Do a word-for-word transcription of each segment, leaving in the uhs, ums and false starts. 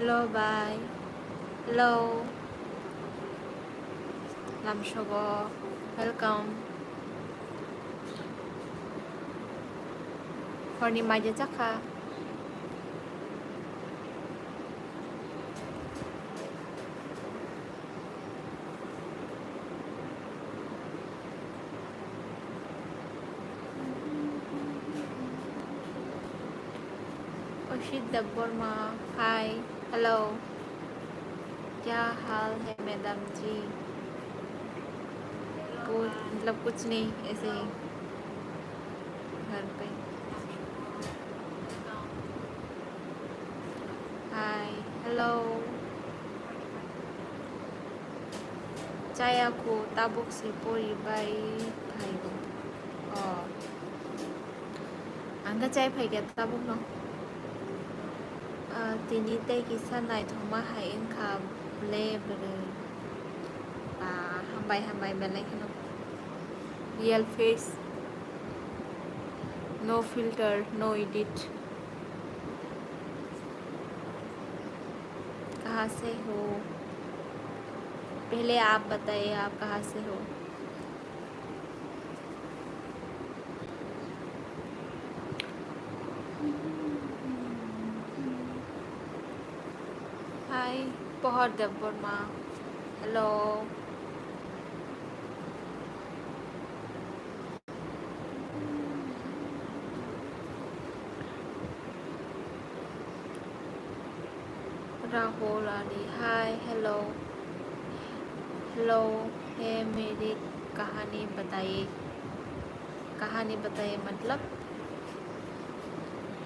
Hello, bye. Hello. Lamsogo. Welcome. Horni maija chakha. Oshit Debbarma, hi, hello. क्या हाल है मैडम जी? कु-, मतलब कुछ नहीं, ऐसे ही घर पे। Hi, hello. Chaya khu tabuk se pori bai phaigo. Oh. Ang khe chai phaikha tabukno. Ah, tini tei kisa naithokma hai wngkha ble bwrwi. Ah, hambai hambai belai kheno. Real face. No filter, no edit. कहाँ से हो? पहले आप बताइए, आप कहाँ से हो? Hi, Pohor Debbarma. Hello. Rahul Ali, hi, hello. Hello, hey, मेरी कहानी बताइए। कहानी बताइए मतलब?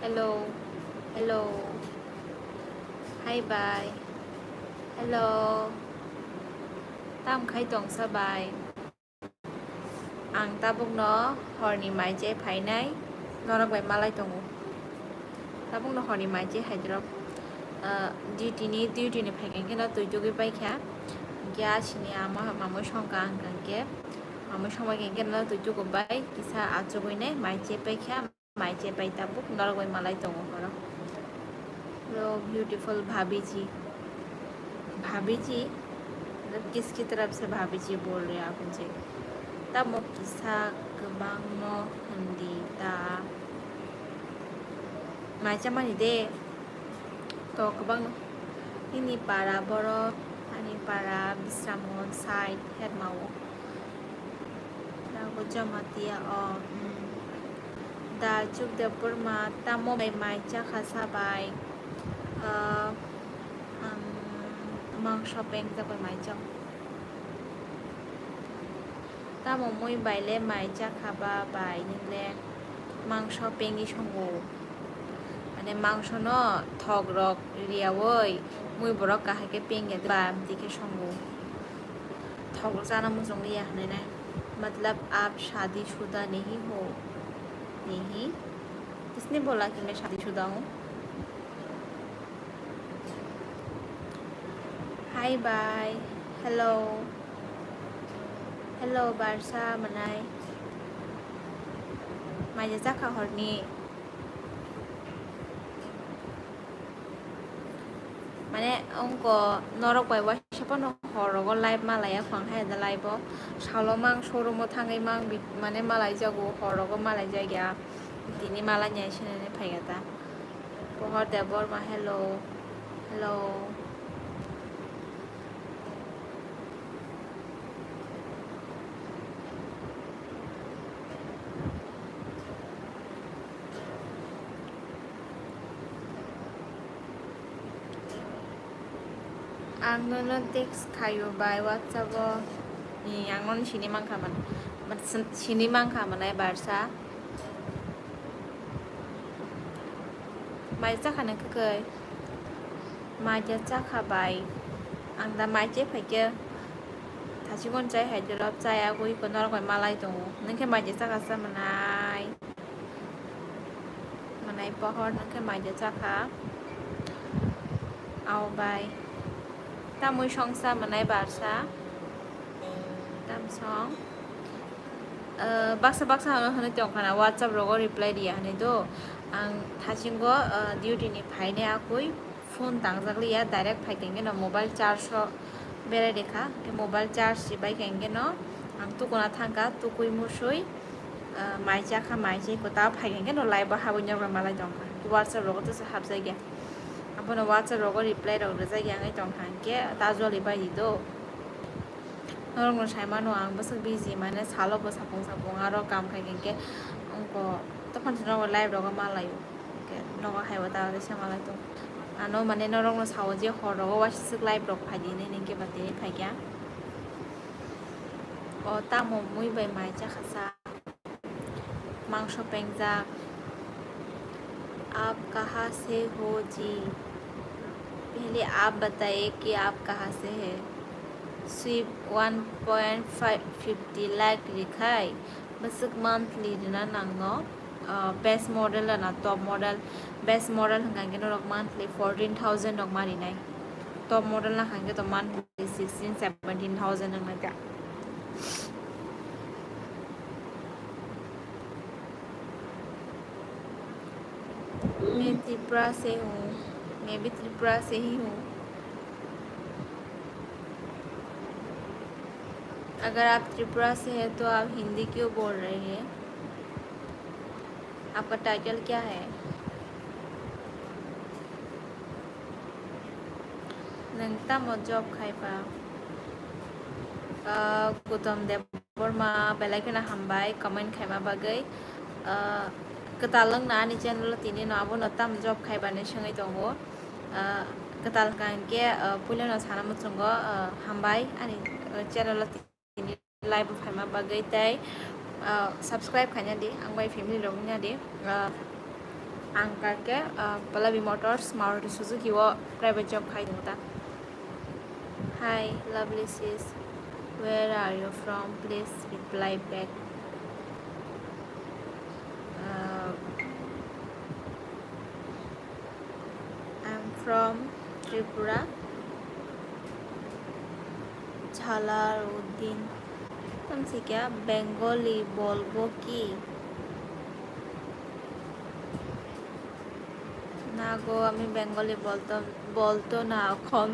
Hello, hello. Hi, bye. Hello. Tam khai tongsa bai. Ang tabukno horni mai chai phainai, norok bai malai tongo. Tabukno horni mai chai hai drop, ah, duty ni, duty ni phaikha khe no twi tugwi paikha. Hwnkhe asini ama mamui songkha ang khe, mamui songbai khe no twi tugu bai kisa achugwi nai mai chai paikha. Mai chai pai tabuk norok bai malai tongo horo. Hello, beautiful bhabhi ji. Bhabhi ji? मतलब किसकी तरफ से भाभी जी बोल रहे हैं आप मुझे? Tamo kisa kwbangno hwndi ta. Mai chamani de. To kwbangno. Nini para borok, ani para Bisramganj side, Hermao. Rago Jamatia o, mm. Da Jukdev Burma, tamo bai mai chakha sabai. Ah, ang mangso peng jabai mai chak. Tamo mui bai le mai chakha ba bai ni le mangso pengwi songo. Mane mangso no thok rok riyaui mui borok kahai khe pengya ba amtwi khe songo. Thok rok chana muchung liya hinwi nai. मतलब आप शादीशुदा नहीं हो? नहीं। किसने बोला कि मैं शादीशुदा हूँ? Hi, bye. Hello. Hello, Barsa, manai. Maija chakha horni. Mane, ongko norok bai waisa phano hor rogo live malaya, phang hai da live o. Salo mang showroom o thangwi mang bi-, mane malai jago, hor rogo malai jagya. Tini malanya sinani phaikha ta. Pohor Debbarma, hello. Hello. Ang nono text khaio bai WhatsApp o. Ni, ang nono sini mankha man-, man-, sin-, sini mankha manai Barsa. Mai chakha nang khe kai? Mai ja chakha bai. Ang da mai che phaikhe. Thachikon chai hai dirop chai agui ko norok bai malai tongo. Nang khe mai ja chakha sa manai. Manai pohor nang khe mai ja chakha. Ao bai. Tamui songsa manai Barsa. Tamsong. Ah, baksa baksa hwnwi tongkha na WhatsApp rogo reply riya hwnwi do. Ang thasingo, ah, duty ni phainai akui phone tangjak liya, direct phai khe no mobile charge o berai de kha. Khe mobile charge si bai khe no ang tukuna thang kha, tukui musui, ah, mai cha kha, mai cha khe ta phai khe no live o habwi nok rok malai tong kha. WhatsApp rogo to se habjai ya. Abono WhatsApp rogo reply rok rijak ya wngwi tong kha, hwnkhe ta joli bai di do. Norokno sai mano ang bwswk busy, mane salo bo sapung sapung aro kam khai khe, hwnkhe wngkha tokhan se nogo live rogo malaio. Hwnkhe nogo haibo ta risa malai tong. Ano mane norokno sao je hor rogo waisa swk live rok phai di hinwi, hwnkhe ba tini phai kha. O tamo mui bai mai cha kha sa. Mangso pengjak. आप कहाँ से हो जी? पहले आप बताइए कि आप कहाँ से है। Swift one point five fifty lakh rikhai. Bwswk monthly rina nangno, ah, best model rana top model. Best model hwnkha khe norok monthly fourteen thousand rok ma rinai. Top model na hwnkha khe to monthly sixteen, seventeen thousand wngna kha. मैं त्रिपुरा से हूँ, मैं भी त्रिपुरा से ही हूँ। अगर आप त्रिपुरा से हैं तो आप हिंदी क्यों बोल रहे हैं? आपका टाइटल क्या है? Nwng tamo job khai ba? Ah, Gautam Debbarma, belai kheno hambai comment khaima bagwi. Ah, kwtal wngna ani channel o tini no abono tamo job khai ba hinwi swngwi tongo. Ah, kwtal hwnkha hinkhe, ah, puilano sana muchungo, ah, hambai ani, ah, channel o tini live o phaima bagwi tei, ah, subscribe khaina di, ang bai family rok wngya di. Ah, ang kake, ah, Pallavi Motors, Maruti Suzuki o private job khai tongo ta. Hi, lovely sis. Where are you from? Please reply back. Uh, I'm from Tripura. Jhalal Uddin. Tamsikya Bengali bolbo ki? না গো, আমি বেঙ্গলি বলতো, বলতো না এখন।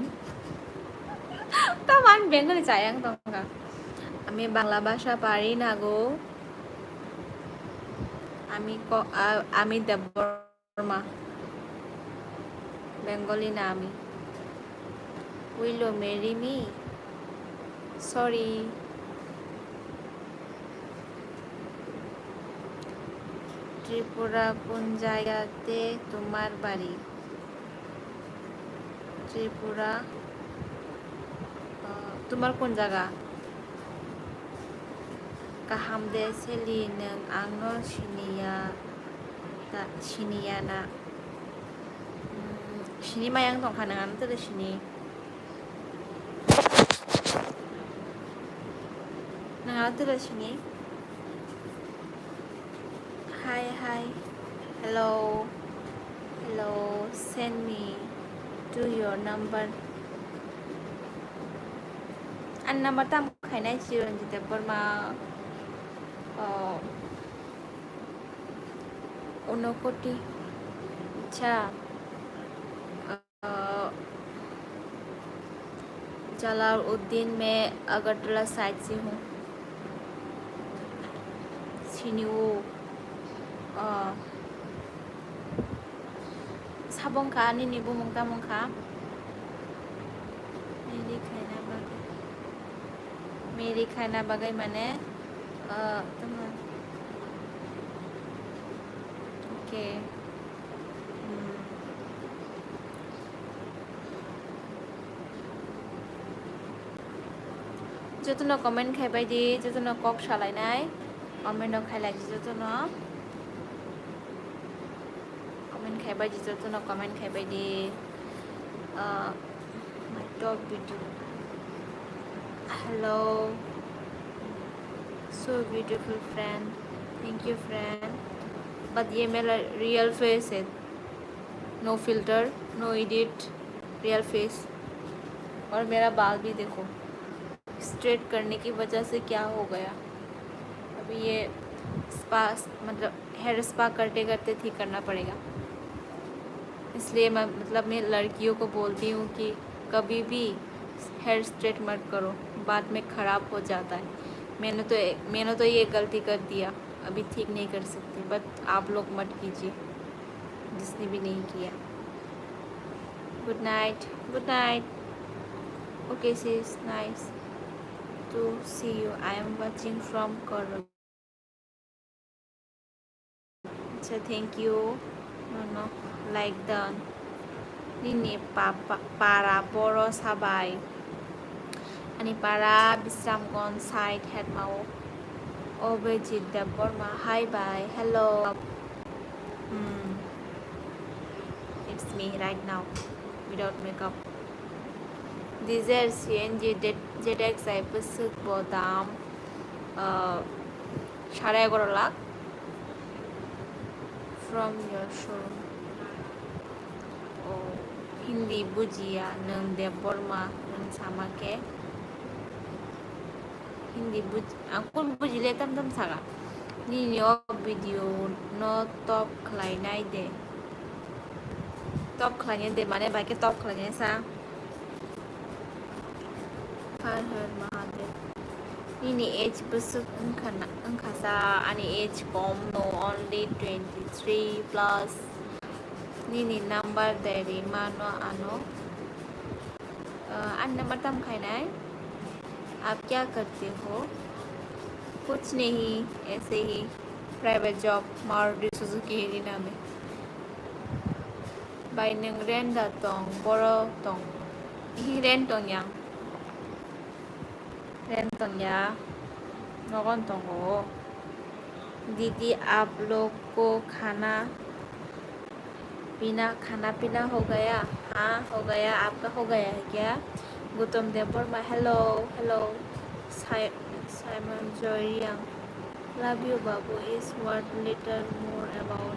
তো আমি বেঙ্গলি চাই, আমি তখন আমি বাংলা ভাষা পারি না গো। আমি ক-, আ-, আমি দেববর্মা। বেঙ্গলি না আমি। Will you marry me? Sorry. Tripura কোন জায়গাতে তোমার বাড়ি? ত্রিপুরা, আহ, তোমার কোন জায়গা? Kaham de seli, nwng angno siniya ta, siniya na? Hmm, sini mayang tongkha, nwng ano tele sini. Nwng ano tele sini. Hi, hi. Hello. Hello. Send me to your number. Ani number tam khainai Chiranjit Debbarma. Oh. Unokoti. Acha. Uh, Jalaluddin, मैं अगरतला साइड से हूँ। Sini o, uh, sabong kha, nini bumung tamung kha? Nini khaina bagwi. Mary khaina bagwi mane, ah, tamo. Okay. Hmm. Jotono comment khai bai di, jotono kok salainai comment rok khai lai di jotono. Comment khai bai di, jotono comment khai bai di. Uh, my top video. Hello. So beautiful friend. Thank you friend. But ये मेरा real face है. No filter, no edit, real face. और मेरा बाल भी देखो. स्ट्रेट करने की वजह से क्या हो गया, अभी ये स्पा, मतलब हेयर स्पा करते करते ठीक करना पड़ेगा। इसलिए मैं, मतलब, मैं लड़कियों को बोलती हूँ कि कभी भी हेयर स्ट्रेट मत करो, बाद में ख़राब हो जाता है। मैंने तो मैंने तो ये गलती कर दिया, अभी ठीक नहीं कर सकती, बट आप लोग मत कीजिए जिसने भी नहीं किया। Good night, good night. Okay, sis, nice to see you. I am watching from Koror. Acha, thank you. No, no, like done. Nini papa, para boro sabai. Ani para Bisramganj side Hetmao. Obijit Debbarma, hi bye, hello. Hmm. It's me right now, without makeup. Diesel, C N G, Z X I bwswk bo dam, uh, sare egaroh lakh from your showroom. Oh, Hindi bujiya nwng Debbarma nwng sama khe. Hindi buj-, ang kun bujile tam tam saka. Nini o video no top khlainai de. Top khlainai de, mane bai khe top khlainai sa. Har Har Mahadev. Nini age bwswk wngkha na, wngkha sa, ani age kom no, only twenty three plus. Nini number de rima no ano. Uh, ani number tam khainai. आप क्या करते हो? कुछ नहीं, ऐसे ही private job, Maruti Suzuki ri name. Bai nwng rent da tong, boro tong. Hi rent tong yang. Rent tong ya. Nogon tongo. दीदी, आप लोग को खाना पीना, खाना पीना हो गया? हाँ, हो गया। आपका हो गया है क्या? Gutom Debbarma, hello, hello. Sai-, Simon Joy Riang, love you, Babu. Is what little more about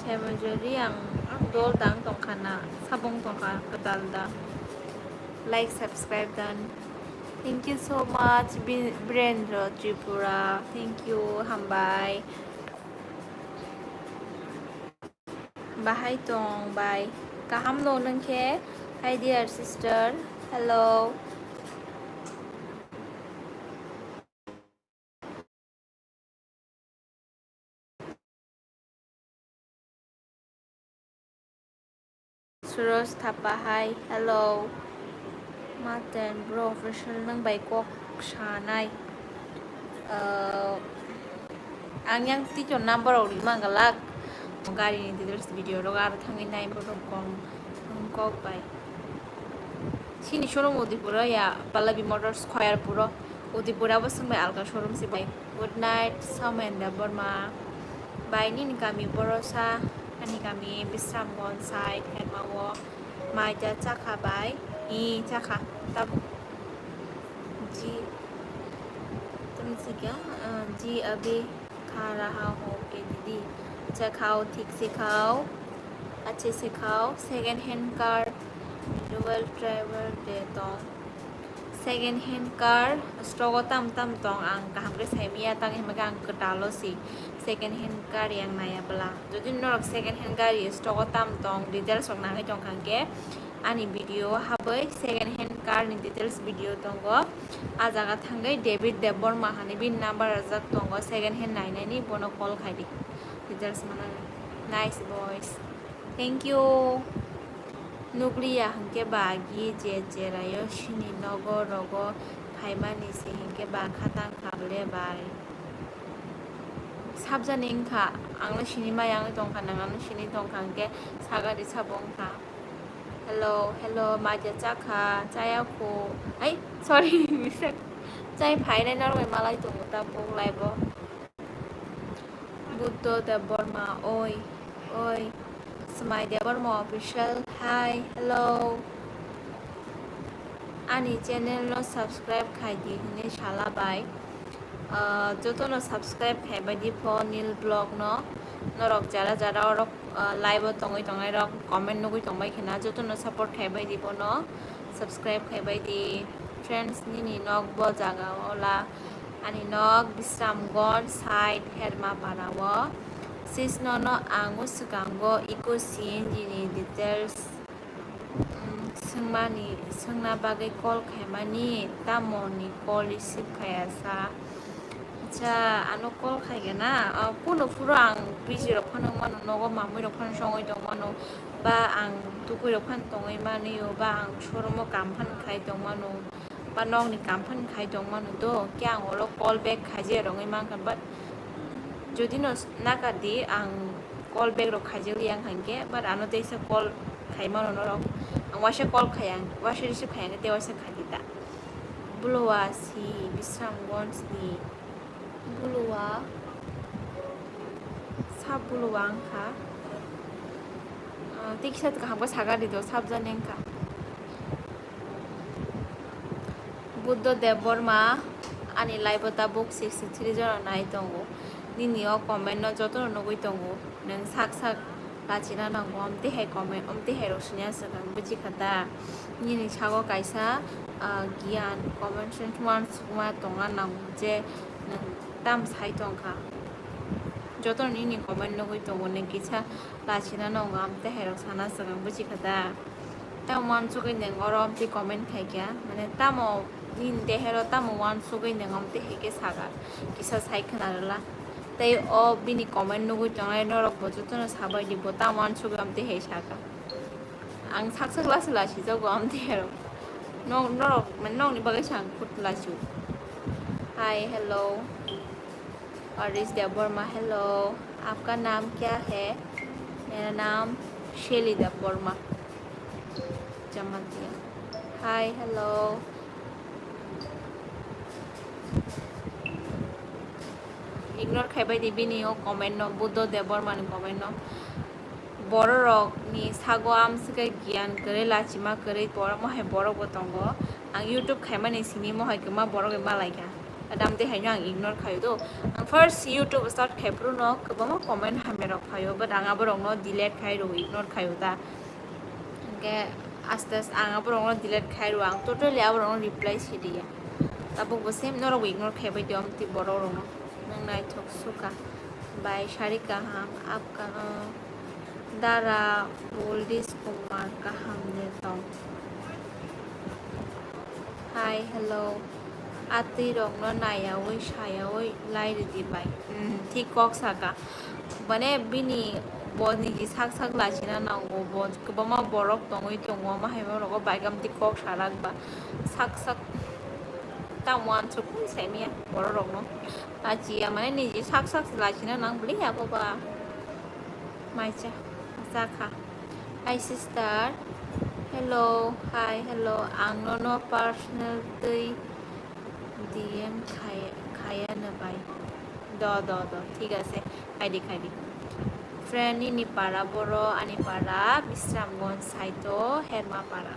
Simon Joy Riang, ang dol dang tongkha na, sabong tongkha, kwtal da. Like, subscribe done. Thank you so much, Bi-, Birendra Tripura. Thank you, hambai. Bahai tong bai. Kaham no nung khe? Hi dear sister. Hello. Suraj Thapa, hi, hello. Maten bro official nang bai kok sanai. Uh, ang yang tito number rok ri manggalak. Gari ni details video rok aro thangwi nai borok kong kok bai. Sini showroom Udaipur ya, Pallavi Motors Khoyarpur o. Udaipur abo swng bai alka showroom si bai. Good night, Somen Debbarma. Bai nini kami Borosa, ani kami Bisramganj side, Herma o. Mai ja chakha bai? I chakha. Tab-, ji, tum si kya? Uh, ji abhi kha raha ho ke didi. Acha khao, thik se khao. Ache se khao. Second hand car, dual driver de tong. Second hand car stock o tam tam tong, ang kaham khe saimanya, tang himba khe ang kwtal o si second hand car yang naya bwla. Jodi norok second hand gari stock o tam tong, details rok nangwi tong kha khe ani video o habwi second hand car ni details video tongo. A jaga thangwi David Debbarma hani bini number rajak tongo, second hand nainani bono call khai di, details manani. Nice boys, thank you. Nukliya hwnkhe ba agi je cheraio sini nogo rogo phaimani se hwnkhe ba khatang kha ble bai. Sabjani wngkha, angno sini maya wngwi tongkha, nang ano sini tongkha hwnkhe sagari sabo wngkha. Hello, hello, maja chakha, chaya kho. Ai, sorry, misak. Chai phainai norok bai malai tongo ta buk live o. Buddho Debbarma, oi, oi. Smai Debbarma official, hi, hello. Ani channel no subscribe khai di hwnwi sala bai. Ah, jotono subscribe khai bai di pho Nil Vlog no. Norok jara jara orok, ah, live o tongwi tongnai rok comment nugwi tongbai khena jotono support khai bai di bono. Subscribe khai bai di. Friends, nini nok bo jaga ola. Ani nok Bisramganj side Hermapara o. Sis, nono ang o swkango eco C N G ni details, mm, swngmani, swngna bagwi call khaimani, tamo ni call receive khaya sa? Acha, ano call khaigana, ah, kuno phuru ang busy rok phano wngmano, nogo mamwi rok phano songwi tongmano, ba ang tukui rok phano tongwi manio, ba ang showroom o kam phano khai tongmano, ba nokni kam phano khai tongmano do, khe ang oro call back khaijak rogwi mankha, but jodi no nakardi ang call back rok khaijak liya wngkha hinkhe, but ano teisa call khaimano norok, ang waisa call khaya, waisa receive khaya hinkhe tei waisa khaidi ta. Buluwa si Bisramganj ni. Buluwa. Sab buluwa wngkha. Ah, tei kisa kaham khe saga di do, sab jani wngkha. Buddho Debbarma, ani live o tabuk sixty three jona nai tongo. Nini o comment no jotono nugwi tongo. Nwng sak sak lachina nango, amtwi hai comment, amtwi hai rok sini aswk ang buji kha da. Nini sago kaisa, ah, giyan comment section uansukma tongna nango je nwng tam sai tongkha. Jotono nini comment nugwi tongo, nwng kisa lachina nango, amtwi hai rok sana aswk ang buji kha da. Tamo uansugwi nwng oro amtwi comment khaikha, mane tamo nini dehero tamo uansugwi nwng amtwi hai khe saga, kisa sai khna rwla. Tei o bini comment nugwi tongnai norok bo jotono sabai di, bo tamo uansugwi amtwi hai saka. Ang sak sak lasi lasi jago amtwi hai rok. Nok, norok, mane nokni bagwi se ang kut lasi. Hi, hello. Arish Debbarma, hello. आपका नाम क्या है? मेरा नाम Shelly Debbarma, Jamatia. Hi, hello. Ignore khaibai di bini o comment no, Buddho Debbarma ni comment no. Borok rok ni sago amswkhe giyan kwrwi, lachima kwrwi, borok mohai borok bo tongo. Ang YouTube khaimani simi mohai kwma borok bai malaikha. Adamde haino ang ignore khaio do. Ang first YouTube start khai phuru no kwbangma comment hamya rok phaio, but ang abo rok no delete khai rw, ignore khaio da. Hingke aste aste ang abo rok no delete khai rw, ang totally abo rok no reply si riya. Tabuk bo same norok bo ignore khaibai di, amtwi borok rok no. Nwng naithok sukha. Bai sari kaham, apka, uh, Dara Buldis Kumar kaham de tong. Hi, hello. Atwi rokno nayawi sayawi lai rwdi bai. Hmm, thik kok saka. Mane bini bo niji sak sak lachina nango, bo kwbangma borok tongwi tongo, omo hai borok o bai kamtwi kok sarak ba sak sak tamo uansuk saimanya borok rokno. Lachiya mane niji sak sak lachina nang bwlwi abo ba. Maicha, chakha. Hi sister. Hello, hi, hello. Ang nono personal twi D M khai-, khaya na bai. Do, do, do. Thik ase. Khaidi, khaidi. Friend, nini para boro, ani para Bisramganj saito, Herma para.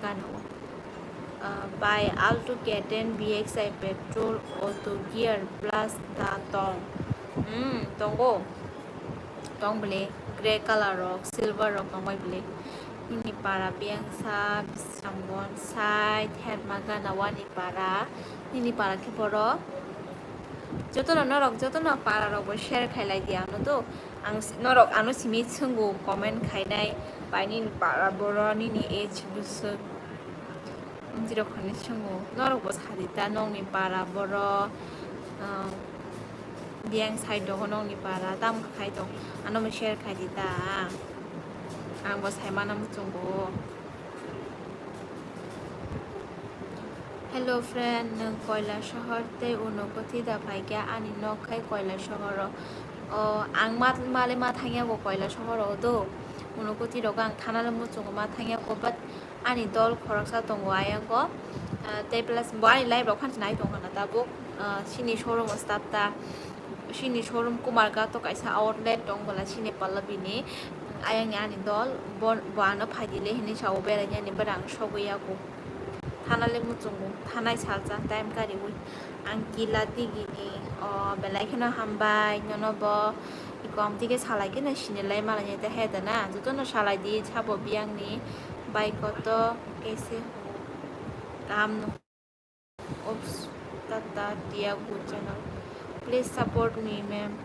Gana o. Ah, bai Alto K ten V X I petrol auto gear plus da tong. Hmm, tongo. Tong bwle grey colour rok, silver rok tong bai bwle. Nini para biyangsa, Bisramganj side, Herma gana wani para. Nini para khe boro. Jotono norok, jotono para rok bo share khai lai di ano do. Ang s-, norok ano simi swngo comment khainai bai nini para boro, nini age bwswk. Amtwi rok khainai swngo. Norok bo sadi ta nokni para boro, ah, biyang side rogo nokni para tamo khai tong. Ano bo share khai di ta. Ang bo sai mana muchungo. Hello friend, nwng Koilasohor tei Unakoti da phaikha? Ani nok khai Koilasohoro. O, ang ma, male ma thangya go Koilasohoro do. Unakoti rogo ang thana le muchungo ma thangya go, but ani dol khoroksa tongo ayang go. Ah, tei plus bo ani live rok phan nai tongkha na tabuk. Ah, chini showroom o staff ta. Chini showroom Kumarghat o kaisa outlet tong bwla chini Pallavi ni. Ayang ni ani dol bo, bo ano phaidi le hinwi sao berai yani, but ang sogwi yago. Thana le muchungo, thanai salsa time kariwi. Ang kila digi ni, o belai kheno hambai, nono bo ikom dige salai kheno sinilai malai te he da na, jotono salai di sabo biyang ni bai koto kaise ho. Kaham no. Oops, tata Tiago channel. Please support me, ma'am.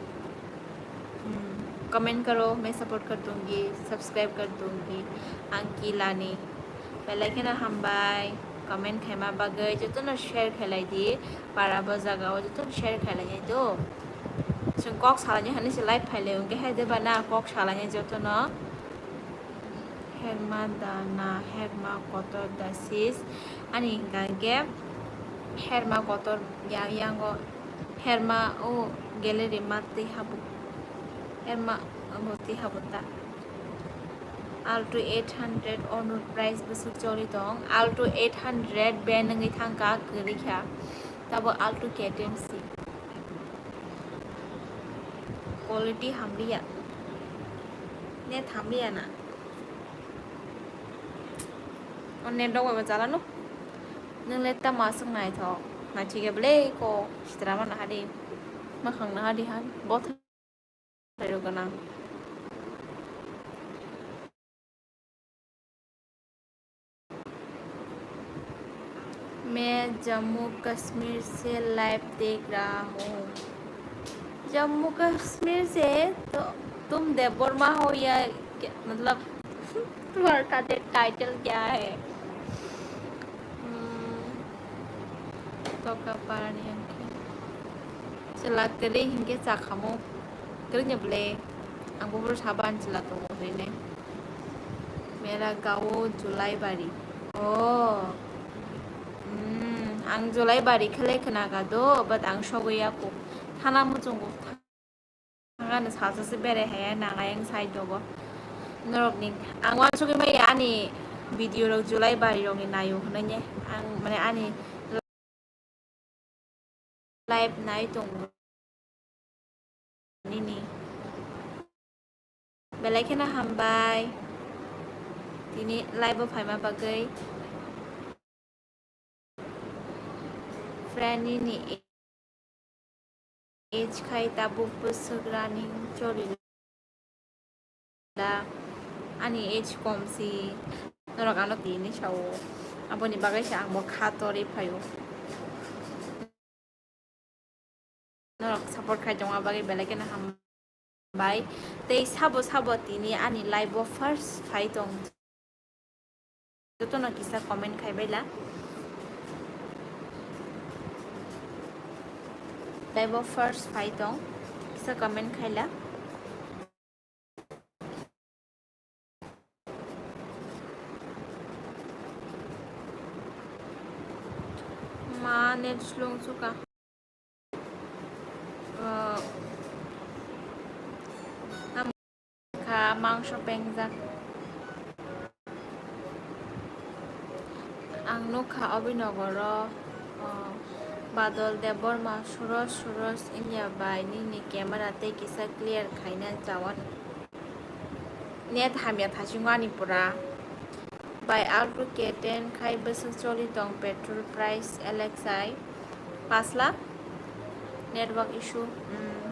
Hmm, comment karo, main support kar dungi, subscribe kar dungi, ang kilani. Belai kheno hambai, comment khaima bagwi, jotono share khailai di, para bo jaga o jotono share khailai di do. Chwng kok salani hani se live phailai, hwnkhe hai de bana kok salani jotono. Herma da na, herma kotor da sis. Ani hwnkha hwnkhe herma kotor ya, yango herma o gallery ma twi habo. Herma abo twi habo ta. Alto eight hundred onur price bwswk choli tong. Alto eight hundred ban wngwi thangkha kwrwi kha. Tabo Alto K T M si. Quality hamliya. Net hamliya na. O net rok bai bo chala nuk. Nwng le tamo aswk naithok. Naithok ya bwle ko sitra ma naha di. Makhang naha di han. Bo thai rok gana. मैं जम्मू कश्मीर से लाइव देख रहा हूँ। जम्मू कश्मीर से? तो तुम देवबर्मा हो या क्या? मतलब, तुम्हारा टाइटल क्या है? Hmm, toka parani hwnkhe. Chwla kwrwi hinkhe chakhamo. Kwrwini bwle. Ang buphuru saban chwla tongo hinwi. Mera gao Julaibari. Oh. Hmm, ang Julaibari khe le khna kha do, but ang sogwi ya kho. Thana muchungo. Ang ano sajase berai haya nangai ang side rogo. Norokni ang uansugwi maya ani video rok Julaibari rokni naio hwnwi ne. Ang mane ani live nai tongo nini. Belai kheno hambai tini live o phaima bagwi. Friend nini age khai tabuk bwswk running choli da. Ani age kom si. Norok ano tini sao. Aboni bagwi se ang bo kha torwi phaio. Norok support khai tongma bagwi belai kheno hambai. Tei sabo sabo tini ani live o first phai tong. Jotono kisa comment khai baila. Live o first phai tong. Kisa comment khaila. Ma net slow suka. Ah, kha mangso pengjak. Ang nukha Abhinogoro, ah, Badal Debbarma, Suraj, Suraj, India bai nini camera tei kisa clear khaina chawan. Net hamya thasingo ani pura. Bai Alto K ten khai bwswk choli tong petrol price L X I paanch lakh. Network issue, mm,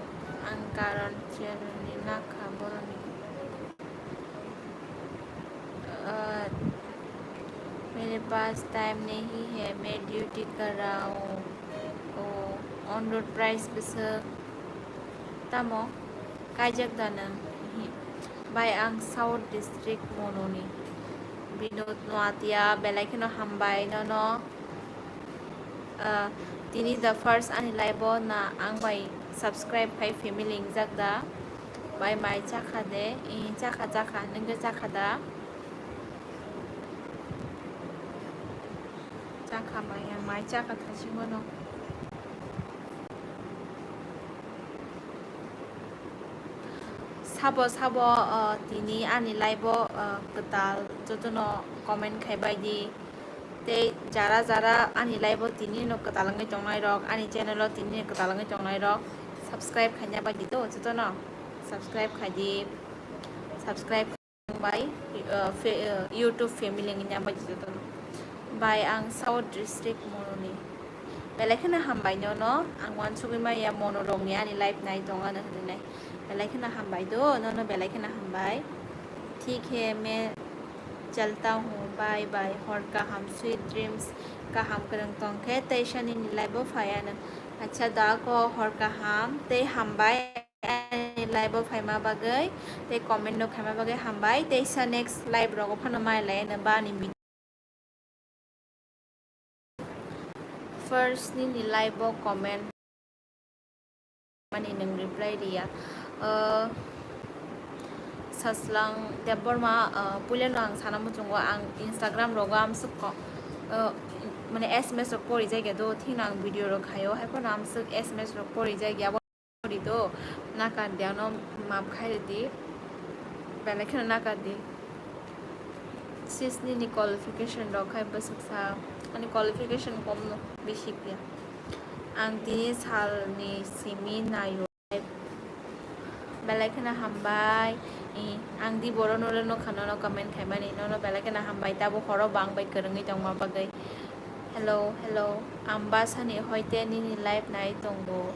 ang karon channel ni nakha boroni. Uh, mere paas time nahi hai, main duty kar raha hoon. Oh, on road price bwswk. Tamo? Kaijak da nwng? Hi. Bai ang South District Mononi. Binod Noatia, belai kheno hambai nono. Ah, tini the first ani live o na ang bai subscribe khai family wngjak da. Bai mai chakha de, i chakha chakha, nwngkhe chakha da? Chakha maya, mai chakha thasingo no. Sabo sabo, uh, tini ani live o, uh, kwtal jotono comment khai bai di. Tei jara jara ani live o tini no kwtal wngwi tongnai rok, ani channel o tini no kwtal wngwi tongnai rok, subscribe khaina bai di to jotono. Subscribe khai di. Subscribe bai, uh, fe-, uh, YouTube family wngya bai jotono. Bai ang South District Mononi. Belai kheno hambai nono, ang uansugwi maya Mono rokni ani live nai tong ano hinwi nai. Belai kheno hambai do, nono belai kheno hambai. ठीक है, मैं चलता हूँ, bye bye, hor kaham, sweet dreams, kaham kwrwng tong khe tei sani ni live o phai ano. Acha da ko hor kaham tei hambai. live o phaima bagwi tei comment no khaima bagwi hambai. Teisa next live rogo phano mai lai no ba ani video. First nini live o comment mani nwng reply riya. Uh, Saslang Debbarma, uh, puilano ang sana muchungo ang Instagram rogo amswk ko, uh, mane S M S rok pori jagya do, thina ang video rok khayo, hai phano amswk S M S rok pori jagya. Ri do, nakar di ano map khai di, belai kheno nakar di. Sis nini qualification rok khai bwswk sa, ani qualification kom no, bisi ya. Ang tini sal ni simi nayo. Belai kheno hambai. I, ang di boro no le nokha nono comment khaimani, nono belai kheno hambai, tabuk horo bang bai kwrwngwi tongma bagwi. Hello, hello. Ambasani hoite nini live nai tongo.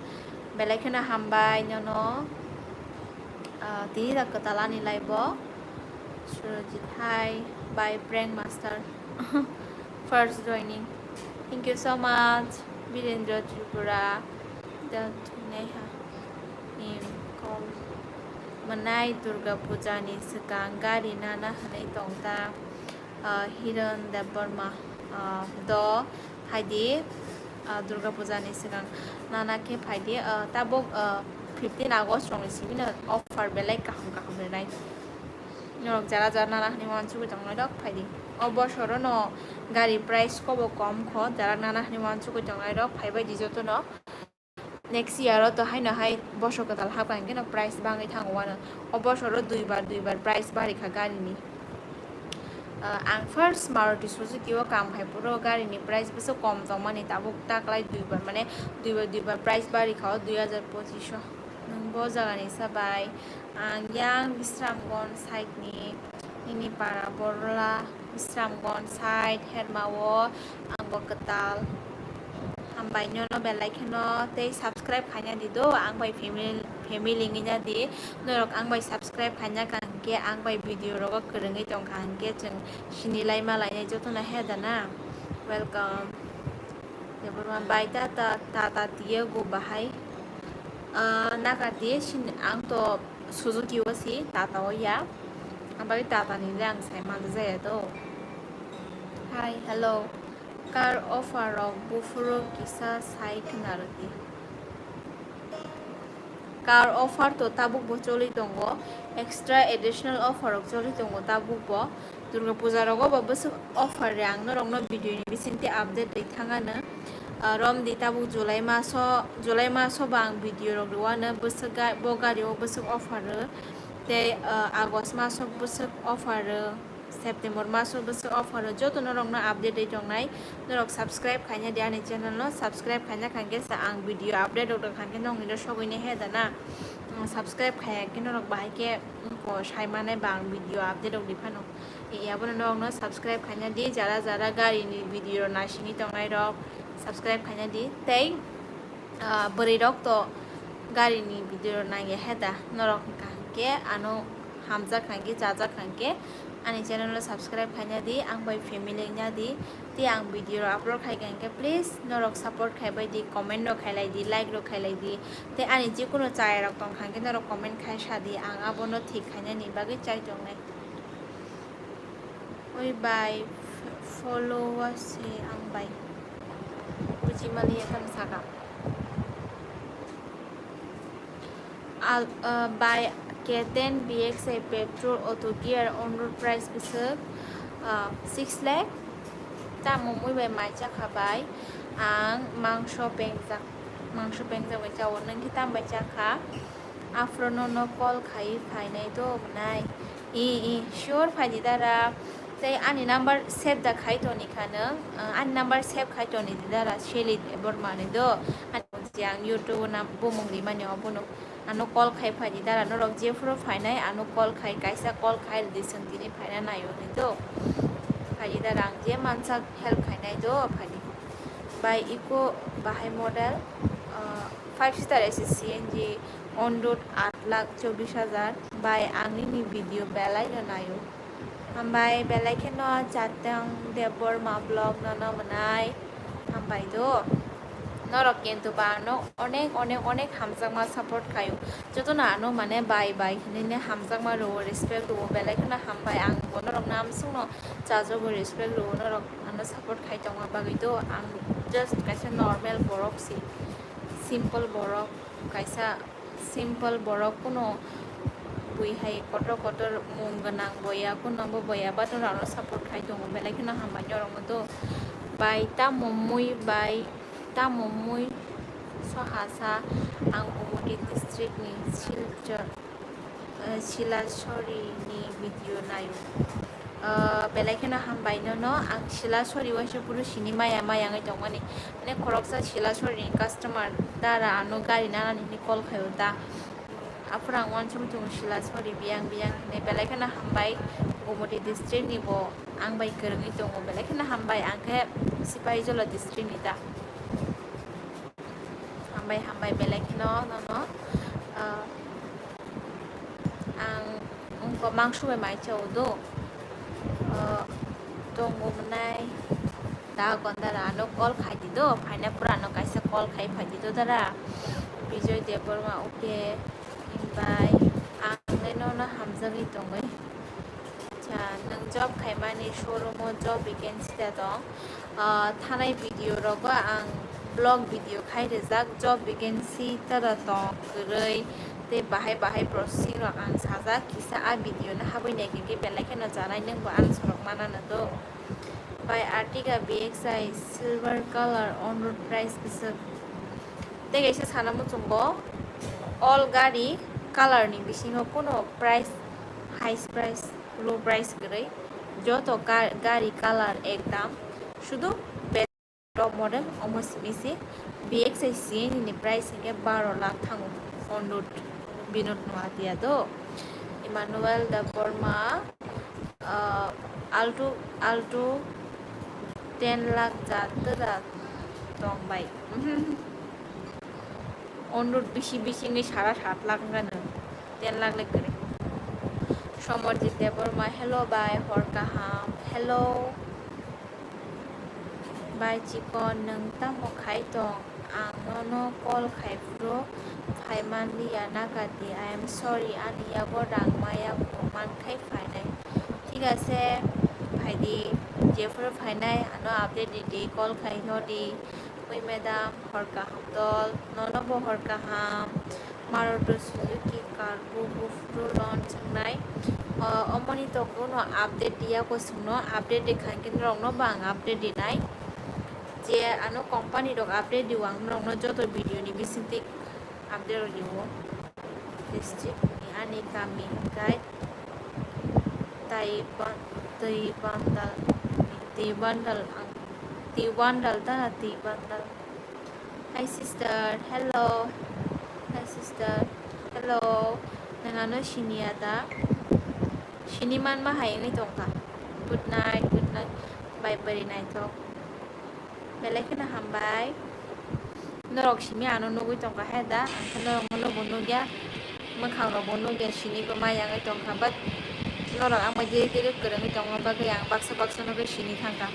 Belai kheno hambai nono. Ah, tini da kwtal ani live o. Surojit, hi, by Prank Master. First joining. Thank you so much, Birendra Tripura. Da thunai ha. Im, kom. Mwnai Durga Puja ni swkang gari nana hwnwi tongta. Ah, Hiran Debbarma, ah, do phaidi, ah, Durga Puja ni swkang nana khe phaidi, ah, tabuk, ah, fifteen August rokni simi no offer belai kaham kaham rwnai. Norok jara jara nana hwnwi uansugwi tongnai rok phaidi. O bosoro no gari price kobo kom kho, jara nana hwnwi uansugwi tongnai rok phaibai di joto no. Next year o to haino hai bosor kwtal hapkha hwnkhe no price bangwi thango uano. O bosor o duibar duibar price bari kha gari ni. Ah, ang first Maruti Suzuki o kam khai phuru gari ni price bwswk kom tongmani, tabuk taklai duibar, mane duibar duibar price bari kha o dui hajar pochish o. Nwng bo jaga ni sa bai? Ang yang Bisramganj side ni, nini para Borla. Bisramganj side, Herma o, ang bo kwtal. Hambai nono belai kheno tei subscribe khaina di do, ang bai family, family wngwi na di. Norok ang bai subscribe khaina kha hwnkhe, ang bai video rogo kwrwngwi tong kha hwnkhe, chwng sinilai malainai jotono he da na. Welcome. Debbarma bai Tata, Tata tiye go bahai. Ah, naka tiye sin, ang to Suzuki o si, Tata o ya. Ang bai Tata ni le ang sai man jaya to. Hi, hello. Car offer rok buphuru kisa sai khna rwdi. Car offer to tabuk bo choli tongo, extra additional offer rok choli tongo tabuk bo. Durga puja rogo bo bwswk offer rang norokno video ni bisingtwi update rwi thangano. Ah, romdi tabuk July maso, July maso bo ang video rok rwano bwswk ga-, bo gari o bwswk offer rw. Tei, ah, August maso bwswk offer rw. September maso bwswk offer o joto norokno update ri tongnai. Norok subscribe khaina di ani channel no, subscribe khaina khankhe sa ang video update rok khankhe nokni ro sogwi ne he da na. Mm, subscribe khaya khe norok bahai khe, mm, ko sai manai ba ang video update rok di phano. E, abono norokno subscribe khaina di, jara jara gari ni video rok naisingwi tongnai rok subscribe khaina di. Tei ah, bwrwi rok to gari ni video rok nang ya he da, norok hwnkha hwnkhe ano hamjak hwnkhe chajak hwnkhe ani channel o subscribe khaina di, ang bai family wngya di, tei ang video rok upload khai kha hwnkhe please norok support khai bai di, comment rok khai lai di, like rok khai lai di, tei ani jikunu chaya rok tong kha hwnkhe norok comment khai sa di, ang abono thik khaina ni bagwi chai tongnai. Oi bai, f-, follow se ang bai. Buji mani ya kan saka. Al, uh, bai K ten B X I petrol auto gear on road price bwswk, uh, six lakh. Tamo mui bai mai chakha bai. Ang mangso pengjak, mangso pengjak bai chao. Nang khe tam bai chakha? Afro no no call khai phainai do mwnai. I, i, sure phai di dara. Tei ani number save da khai toni kha nwng. Ah, ani number save khai toni di dara. Shelly Borma ni do. Ani je ang YouTube o nam bumung rimani o bono. Ano call khai phai di dara. Norok jephuru phainai ano call khai, kaisa call khai di, chwng tini phaina naio ni do. Phai di dara, ang je mansa help khainai do phai di. Bai Eeco bahai model, ah, five seater A C C N G on road aat lakh chobbish hajar. Bai ang nini video belai no naio. Hambai belai kheno Chatang Debbarma vlog no no mwnai. Hambai do. Norok kintu ba ano onek, onek, onek hamjakma support khaio. Jotono ano mane bai, bai hinwi hamjakma rwo, respect rwo, belai kheno hambai. Ang bo norokno amsukno chajago, respect rwo, norok ano support khai tongma bagwi do. Ang just kaisa normal borok si, simple borok, kaisa simple borok, kuno bui hai kotor kotor mung gwnang boya, kuno bo boya, but norokno support khai tongo, belai kheno hambai norokno do. Bai tamo mui bai. Tamo mui sohasa ang Gumoti district ni Silchar, eh, Silasori ni video naio. Eh, belai kheno hambai nono, ang Silasori waisa phuru sini maya maya wngwi tongmani. Mane khoroksa Silasori ni customer dara ano gari nanani hinwi call khaio ta. Aphuru ang uansukwi tongo Silasori biyang biyang hinwi, belai kheno hambai Gumoti district ni bo ang bai kwrwngwi tongo, belai kheno hambai, ang khe Sipahijola district ni ta. Hambai, hambai, belai kheno nono, ah, ang wngkha mangso bai mai chao do, ah, tongo mwnai. Da gonda ra ano call khai di do, phaina pura ano kaisa call khai phai di do dara. Bijoy Debbarma, okay, hambai, ang le nono hamjagwi tongwi. Acha, nwng job khaimani showroom o job vacancy da tong? Ah, thanai video rogo ang vlog video khai rijak, job vacancy tada tong kwrwi tei bahai bahai processing rok ang sajak, kisa a video no habwi naikhe belai kheno chanai nwng bo answer rok manano do. Bai Ertiga B X I silver color on road price bwswk. Tei kaisa sana muchungo all gari color ni bisingo kuno price, highest price, low price kwrwi. Joto ga-, gari color ek dam. Sudu be-, top model omo simi se B X I C N ni price hinkhe baro lakh thango. On road Binod Noatia do. Emmanuel Debbarma, ah, Alto, Alto ten lakh jat da tong bai. On road bisi bisingwi sara sat lakh wngkha nwng, ten lakh le kwrwi. Somarjit Debbarma, hello bai, hor kaham, hello. Bai chikon, nwng tamo khai tong? Ang nono call khai phuru phai manliya, nagadi, I am sorry, ani yago rang maya man khai phainai. Thik ase, phaidi, jephuru phainai ano update ridi, call khai nodi. Oi madam, hor kaham dol, nono bo hor kaham. Maruti Suzuki car bo buphuru loan swngnai. O, omoni tokuno update diya ko sungno, update di khankhe norokno bo ang update dinai. Je ano company rok update diyo, ang norokno joto video ni bisingtwi update rw diyo. District ni ani kami kai tai ban-, twi bandal, twi bandal ang, twi bandal ta twi bandal. Hi sister, hello. Hi sister, hello. Nwng ano siniya da? Sini manma hai wngwi tongkha. Good night, good night. Bye, bye, naithok. Belai kheno hambai. Norok simi ano nugwi tongkha hai da? Ang khe norok no bo nugya. Mwkhang rok bo nugya, sini bo maya wngwi tongkha. But norok ang bai diri diri kwrwngwi tongma bagwi ang baksa baksa no khe sini thangkha.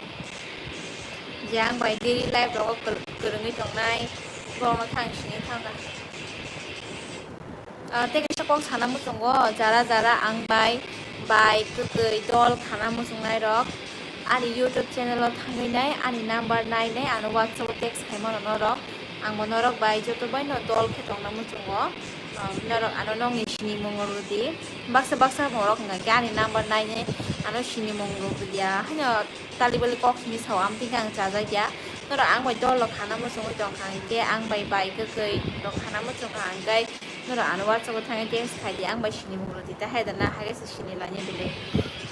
Je ang bai daily life rogo kwr-, kwrwngwi tongnai, borokno khe ang sini thangkha. Ah, tei kaisa kok sana muchungo, jara jara ang bai, bai kwtwi dol khana muchungnai rok, ani YouTube channel o thangwi nai, ani number nai nai, ano WhatsApp o text khai mano norok, ang bo norok bai joto bai no dol khe tongna muchungo. Ah, norok ano nokni sinimung rw di, baksa baksa borok hwnka khe ani number nai nai, ano sinimung rw dia, haino. Tali bali kok simi sao, amtwi khe ang chajak ya. Norok ang bai dol rok khana muchungwi tongkha, hinkhe ang bai bai kwkwi rok khana muchungkha, hinkhe norok ano WhatsApp o thangwi text khai di, ang bai sinimung rw di, ta hai da na, hai khe se sini lainai belai.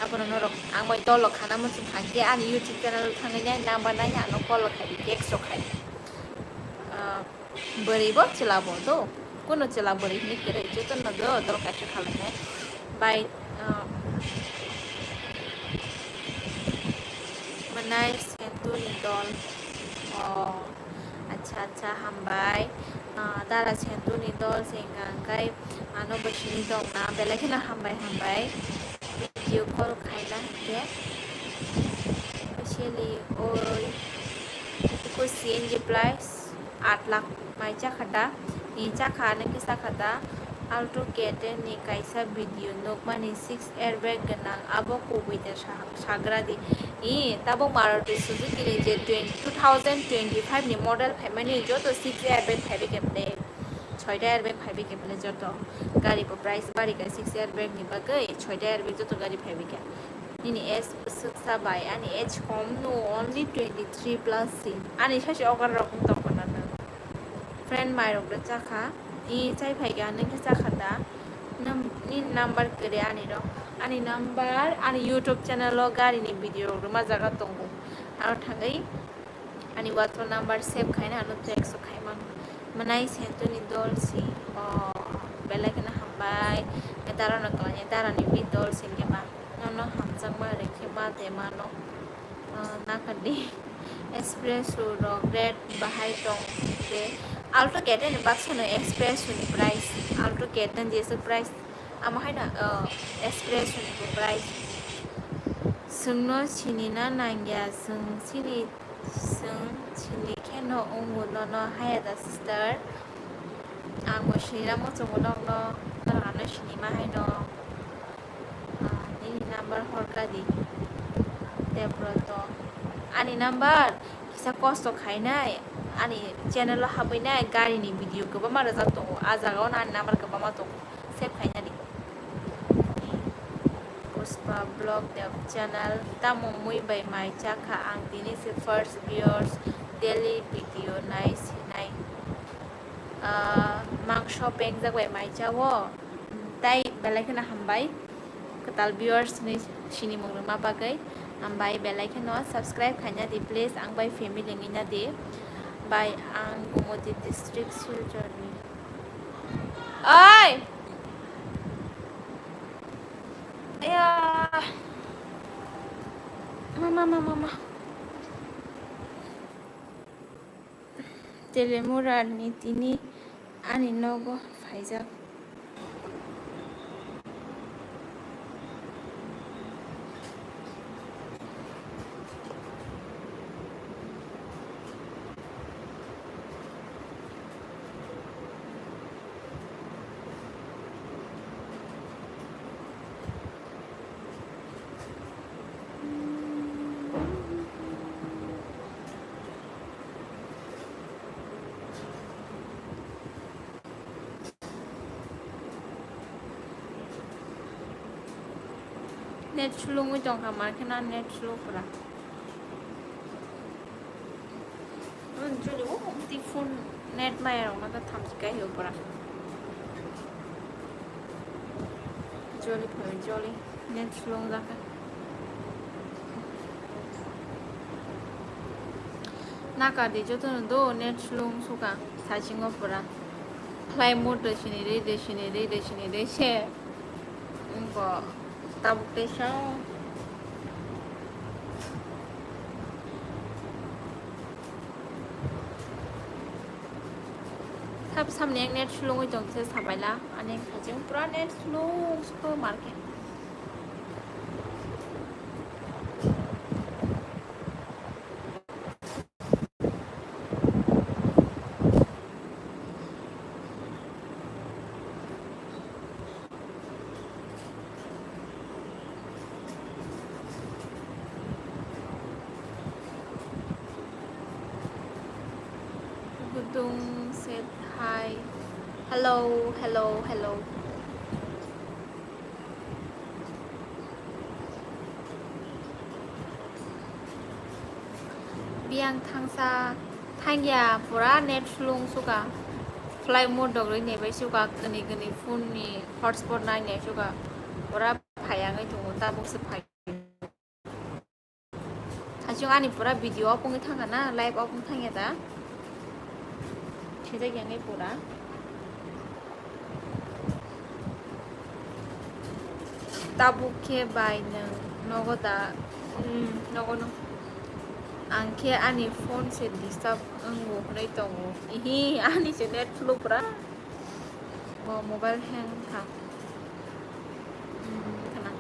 Abono norok ang bai dol rok khana muchungkha, hinkhe ani YouTube channel o thangwi nai number nai ano call rok khai di, text rok khai di. Ah, Bwrwi bo chwla bo do. Kuno chwla bwrwi hinwi kwrwi, jotono do dol kaisa khalai nai. Bai, ah, mwnai Sentu ni dol. Oh, acha, acha, hambai. Ah, dara Sentu ni dol se wngkha, hwnkhe ano bo sini tongna, belai kheno hambai, hambai. Video call khaina hinkhe. Officially, oi, iko C N G plus. aat lakh mai chakha da, ni chakha, nokhe chakha da. Alto K ten ni kaisa video nukmani six airbag gwnang, abo kubui da sa-, sagra di. I, tabuk Maruti Suzuki ni je twenty, two thousand twenty-five ni model phaimani joto six airbag phaibai khe bele, soita airbag phaibai khe bele joto. Gari bo price bari kha six airbag ni bagwi, soita airbag joto gari phaibai kha. Nini age bwswk sa bai, ani age kom no, only twenty three plus si. Ani sachi okar rok wng tong khna nwng. Friend mai rok da chakha, i chai phai kha, nwng khe chakha da. Nam-, nini number kwrwi ani rok. Ani number, ani YouTube channel o gari ni video rok rwma jaga tongo. Aro thangwi ani WhatsApp number save khaina ano text o khai mano. Mwnai Sentoni dol si. O, belai kheno hambai. Dara no kwlai, dara ni bi dol si khe ba. Nono hamjakma rwkhe ma de mano. Ah, nakardi. Espresso rok rate bahai tong de. Alto K ten ni baksa no Espresso ni price. Alto K ten jesa price. Amo hai na, ah, Espresso ni bo price. Chwngno sini na nangya, chwng sini, chwng sini khe no wngo nono haya da sister. Ang bo sinina muchungo nokno, norok ano sinima hai no. Ah, nini number hor kha di. Debroto. Ani number kisa kosto khainai. Ani channel o habwi nai gari ni video kwbangma rwjak tongo. Ah jaga o ani number kwbangma tongo. Save khaina di. Pushpa Vlog Dev channel. Tamo mui bai mai chakha ang tini se first viewers daily video nai sinai. Ah, mangso pengjak bai mai chao. Tai belai kheno hambai kwtal viewers ni sinimung rwma bagwi. Hambai belai kheno subscribe khaina di please, ang bai family wngna di. Bai ang Gumoti district Silchar ni. Oi! Aya! Mama, mama, mama. Telemura ni tini ani nogo phaijak. Net slow wngwi tongkha, mankhe na net slow pura. Joli o twi phone net maya rok no thamchi kai ho pura. Joli phai joli net slow jakha. Naka di joto no do net slow suka sachingo pura. Flight mode de sini de de sini de de sini de se. Wngkha tabuk teisa o. Sab samni ek net slow wngwi tong se sabaila ani khaijing pura net slow wngsuko market. Gudung said hi. Hello, hello, hello. Biyang thangsa thangya pura net slung suka. Flight mode dogri nebai suka, kani kani phone ni hotspot nai nai suka. Pura phayangwi tongo, tabuk se phai. Hachung ani pura video off wngwi thangkha na, live off wng thangya da. Sijak yang pura. Tabuk khe bai nwng nogo da? Hmm, nogo no. Ang khe ani phone se disturb wngo hwnwi tongo. Ihi, ani se net slow pura. Bo mobile hang kha. Hmm, khana.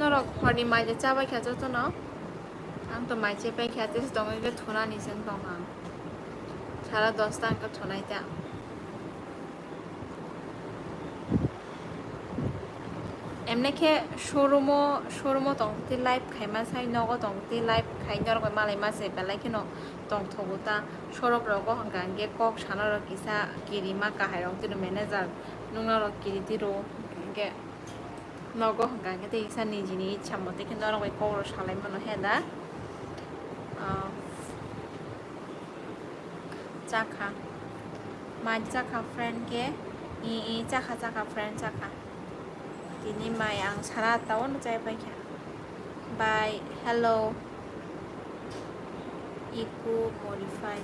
Norok horni mai je chabai kha jotono. Ang to mai chepai kha, tei tongwi khe thunani se tong ang. Sara dosta ang khe thunai ta. Emne khe showroom o, showroom o tong twi live khaima sai, nogo tong twi live khai norok bai malai ma se belai kheno tongthogo ta. Sorok rogo hwnkha hwnkhe kok sana rok kisa kirima kahai rok twi manager nung norok kiri twi rwo hwnkhe. Nogo hwnkha khe tei kisa nijini ichha mote khe norok bai kok rok salai mano he da. Ah, chakha. Mai chakha friend khe. I, i, chakha, chakha friend chakha. Tini mai ang sara atta o no chai pai kha. Bye. Hello. Iku modify.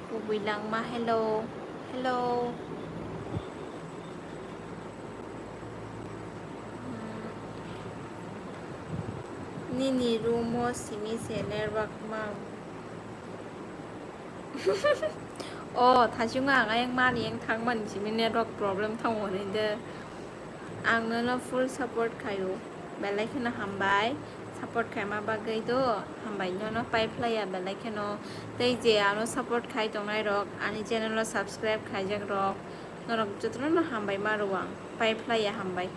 Kubui langma, hello, hello. Hmm. Nini room o simi se network ma. O, thachungo ang ayang mani yang thangmani simi network problem thango hinwi de. Ang nono full support khaio, belai kheno hambai. Support khaima bagwi do hambai nono paiphlaiya belai kheno. Tei je ano support khai tongnai rok, ani channel o subscribe khaijak rok, norok jotono no hambai ma rwo ang, paiphlaiya hambai.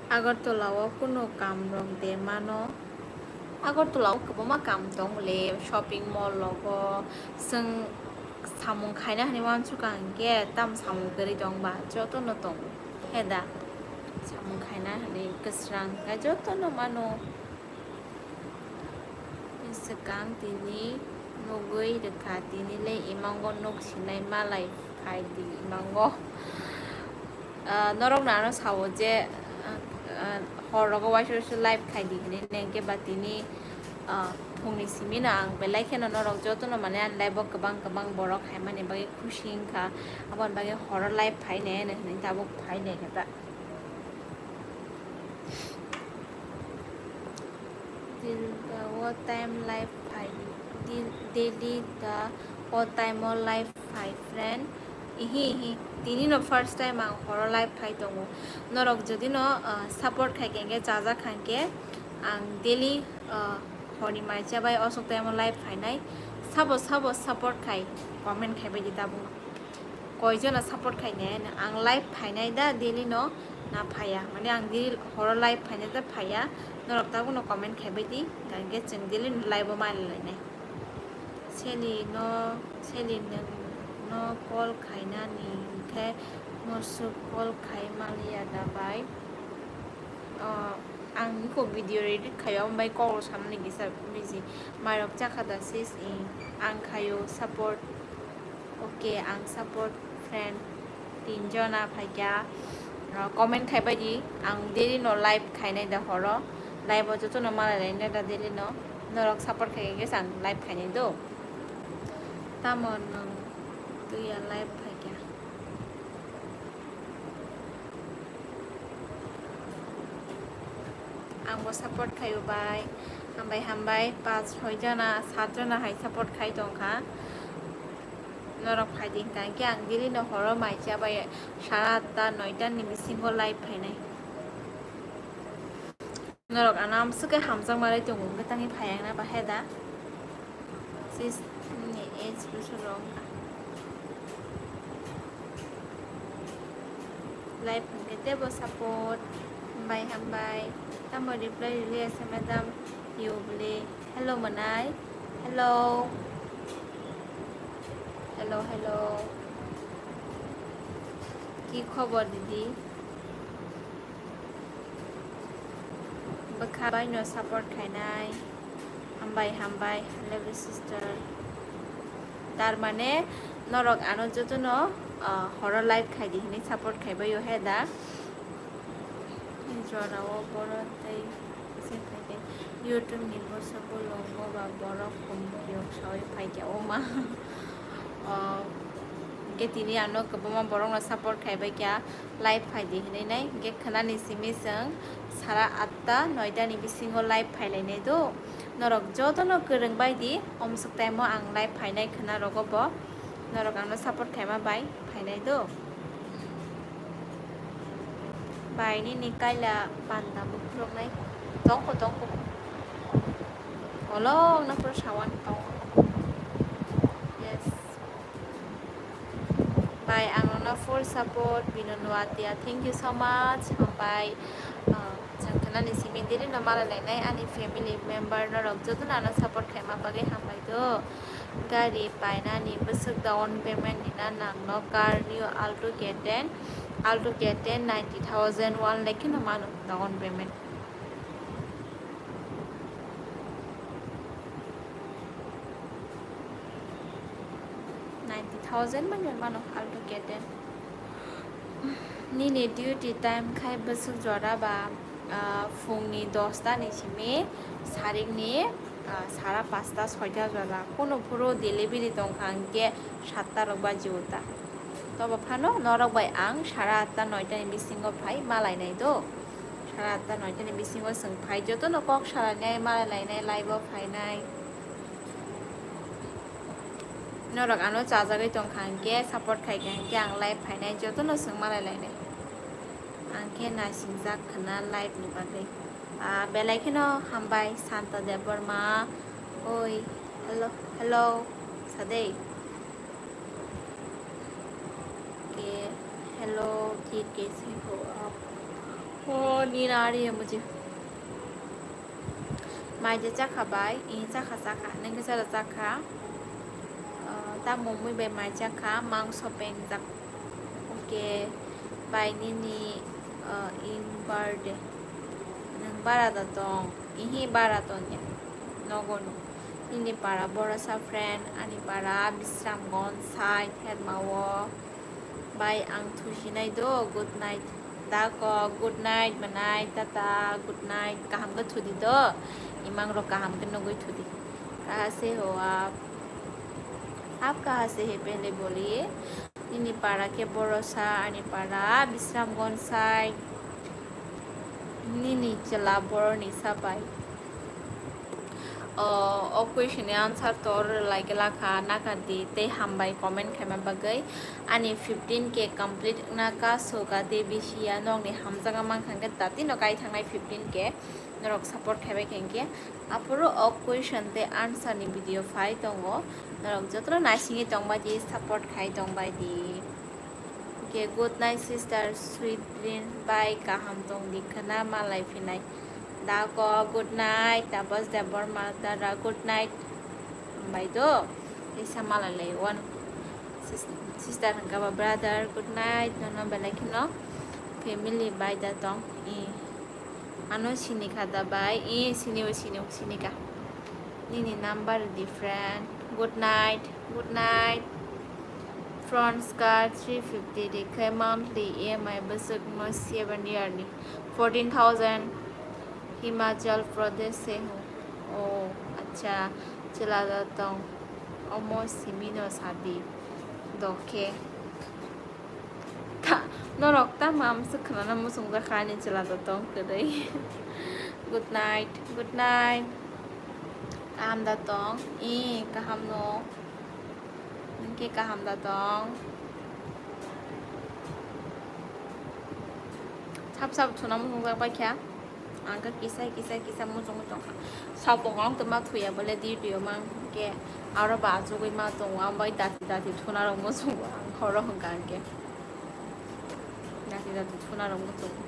Agartala o kuno kam rok de mano? Agartala o kwbangma kam tong le, shopping mall rogo, chwng samung khaina hinwi uansukha hwnkhe tam samung kwrwi tong ba, jotono tong he da. Samung khaina hinwi kwsrang khe jotono mano. Swkang tini nugwi rwkha, tini le imango nuk sinai malai khai di imango. Ah, norok no ano sao je, ah, ah, hor rogo waisa waisa live khai di hinwi, nengke ba tini, ah, phungni simi no ang belai kheno norok jotono mane ani live o kwbang kwbang borok khaimani bagwi khusi wngkha, aboni bagwi horo live phainai hinwi tabuk phainai khe ta. Dil da o time live phai di. Dil, daily da o time o live phai friend. Ihi, ihi. Tini no first time ang horo live phai tongo. Norok jodi no, ah, support khai khe, hwnkhe chajak kha hwnkhe ang daily, ah, horni mai chabai osok time o live phainai. Sabo, sabo support khai, comment khai bai di tabuk. Koi jona support khainai, ang live phainai da daily no na phaiya, mane ang daily horo live phainai da phaiya, norok tabuk no comment khaibai di, hwnkhe chwng daily no live o mali lainai. Seli no, Seli nwng no call khainani hwnkhe no swk call khai maliya da bai? O, ang iko video edit khaio, amo bai kok rok sanani kisa busy. Mairok chakha da sis, i, ang khaio support. Okay, ang support friend tinjona phaikha. Ah, comment khaibai di, ang daily no live khainai da horo. Live o jotono malai lainai da daily no. Norok support khai khe ang live khainai do. Tamo nwng tuya live phaikha. Angbo support khaio bai. Hambai, hambai. Panch, soi jona, sat jona hai support khai tongkha. Norok phai di hwnkha hwnkhe ang daily no horo mai chabai sara atta, noita ni bisingo live phainai. Norok ano amswk khe hamjakma lai tongo, hwnkhe tangwi phai ang na bahai da. Sis ni age bwswk rok wngkha. Live hwnkhe teibo support. Hambai, hambai. Tamo reply rwliya se madam? Yo bwle. Hello mwnai. Hello. Hello, hello. Ki khobor didi? Bwkha bai no support khainai. Hambai, hambai, lovely sister. Tar mane norok ano jotono, ah, horo live khai di hinwi support khaibai o he da. Jora o boro tei se phai khe YouTube ni bwswk bolong bo ba borok hum yok sawi phai khe o ma. Ah, hwnkhe tini ano kwbangma borok no support khaibai kha. Live phai di hinwi nai, hwnkhe khwnani simi chwng sara atta noita ni bisingo live phai lainai do. Norok jotono kwrwng bai di, omswk time o ang live phainai khwna rogo bo. Norok angno support khaima bai phainai do. Bai nini kaila panda bukruknai. Tongkho, tongkho. Olok na pura sawan tong. Yes. Bai ang nono full support, Bino Nuatia. Thank you so much. Hambai, ah, chwng khnani simi diri no malai lainai ani family member norok joto no ano support khaima bagwi hambai do. Gari painani bwswk down payment nina nangno car new Alto K ten, Alto K ten ninety thousand, one lakh kheno mano down payment. Ninety thousand manya mano Alto K ten. Nini duty time khai bwswk jora ba, ah, phungni dosta ni simi sarikni, ah, sara pasta soita jora. Kuno phuru delivery tongkha hwnkhe satta rok baji uta. Tobo phano norok bai ang sara atta noita ni bisingo phai malainai do. Sara atta noita ni bisingo chwng phai jotono kok salainai, malai lainai, live o phainai. Norok ano chajagwi tongkha hwnkhe, support khaikha hwnkhe ang live phainai, jotono chwng malai lainai. Ang khe naisingjak khna live ni bagwi. Ah, belai kheno hambai Santa Debbarma. Oi, hello, hello, sadei. Ke, hello, thik kaise ho aap? Oh, neer aa rahi hai mujhe. Mai je chakha bai, i chakha chakha, nang khe chara chakha. Ah, ta mumui bai mai chakha, mangso pengjak. Okay, bai nini, ah, in birthday. Nang bara da tong, ihi bara tong ya. Nogo no. Nini para Borosa friend, ani para Bisramganj side, Hermao. Bai ang thusinai do, good night. Da ko, good night, manai, tata, good night. Kaham khe thudi do. Imang rok kaham khe nugui thudi. Kaha se ho aap? Aap kaha se hai pehle boliye? Nini para khe Borosa, ani para Bisramganj side. Nini chwla boroni sabai. O, o question ni answer to rwlai glak kha, naka di tei hambai comment khaima bagwi. Ani fifteen K complete wngna ka suka de bisi ya nokni hamjakma mankha hwnkhe datino kai thangnai fifteen K norok support khaibai khe hwnkhe. Aphuru o question tei answer ni video phai tongo, norok jotono naisingwi tongbai di, support khai tongbai di. Okay, good night sister, sweet dream, bye, kaham tong di khna malai phinai. Da ko, good night, Tapas Debbarma, dada, good night. Bai do, kaisa malai lai one. Sis-, sister hwnkha ba brother, good night, nono belai kheno family bai da tong. I. Ano sinikha da bai, i sini o sini o sinikha. Nini number different. Good night, good night. Front car three fifty rikhe monthly E M I bwswk mo seven year ni fourteen thousand. Himachal Pradesh se ho. Oh, acha, chwla da tong. Omo simi no sadi. Dokhe. Ta, norok tamo amswk khwnana muchungjak kha ani chwla da tong kwrwi. Good night, good night. Kaham da tong? Ee, kaham no. Nwng khe kaham da tong? Sap sap thuna muchungjak bai kha. Ang khe kisa kisa kisa muchungwi tongkha. Sabung ang tongma thuya bole di tuyo mang khe aro ba achugwi ma tongo. Ang bai dati dati thuna rok muchungo ang khoro hwnkha ang khe. Dati dati thuna rok muchungo.